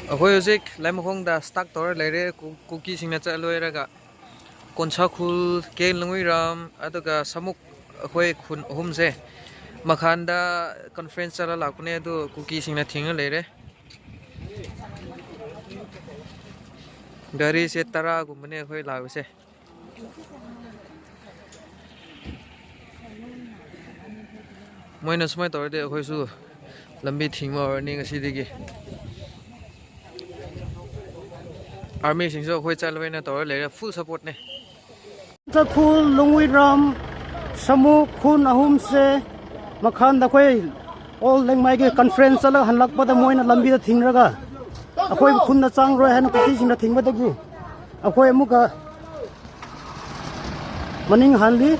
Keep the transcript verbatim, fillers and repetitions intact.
ꯑꯩꯈꯣꯏ ꯍꯧꯖꯤꯛ ꯂꯥꯏꯃꯈꯣꯡꯗ ꯁ꯭ꯇꯥꯛ ꯇꯧꯔ ꯂꯩꯔꯦ꯫ ꯀꯨꯀꯤꯁꯤꯡꯅ ꯆꯠꯂꯣꯏꯔꯒ ꯀꯣꯟꯁꯥꯈꯨꯜ, ꯀꯦ ꯂꯨꯡꯋꯤꯔꯥꯝ, ꯑꯗꯨꯒ ꯁꯃꯨꯛ, ꯑꯩꯈꯣꯏ ꯈꯨꯟ ꯑꯍꯨꯝꯁꯦ ꯃꯈꯥꯟꯗ ꯀꯟꯐ꯭ꯔꯦꯟꯁ ꯆꯠꯂ ꯂꯥꯛꯄꯅꯦ, ꯑꯗꯨ ꯀꯨꯀꯤꯁꯤꯡꯅ ꯊꯤꯡꯉ ꯂꯩꯔꯦ꯫ ꯒꯥꯔꯤꯁꯦ ꯇꯔꯥꯒꯨꯝꯕꯅꯦ ꯑꯩꯈꯣꯏ ꯂꯥꯛꯄꯁꯦ꯫ ꯃꯣꯏꯅ ꯁꯨꯃꯥꯏꯅ ꯇꯧꯔꯗꯤ ꯑꯩꯈꯣꯏꯁꯨ ꯂꯝꯕꯤ ꯊꯤꯡꯕ ꯍꯧꯔꯅꯤ ꯉꯁꯤꯗꯒꯤ꯫ ꯑꯥꯔꯃꯤꯁꯤꯡꯁꯨ ꯑꯩꯈꯣꯏ ꯆꯠꯂꯣꯏꯅ ꯇꯧꯔ ꯂꯩꯔꯦ, ꯐꯨꯜ ꯁꯞꯄꯣꯔꯠꯅꯦ꯫ ꯆꯈꯨꯜ, ꯂꯨꯡꯋꯤꯔꯥꯝ, ꯁꯃꯨꯛ ꯈꯨꯟ ꯑꯍꯨꯝꯁꯦ ꯃꯈꯥꯟꯗ ꯑꯩꯈꯣꯏ ꯑꯣꯜ ꯂꯦꯡꯃꯥꯏꯒꯤ ꯀꯟꯐ꯭ꯔꯦꯟꯁ ꯆꯠꯂꯒ ꯍꯜꯂꯛꯄꯗ ꯃꯣꯏꯅ ꯂꯝꯕꯤꯗ ꯊꯤꯡꯔꯒ ꯑꯩꯈꯣꯏ ꯈꯨꯟꯗ ꯆꯪꯔꯣꯏ ꯍꯥꯏꯅ ꯀꯨꯀꯤꯁꯤꯡꯅ ꯊꯤꯡꯕꯗꯒꯤ ꯑꯩꯈꯣꯏ ꯑꯃꯨꯛꯀ ꯃꯅꯤꯡ ꯍꯜꯂꯤ꯫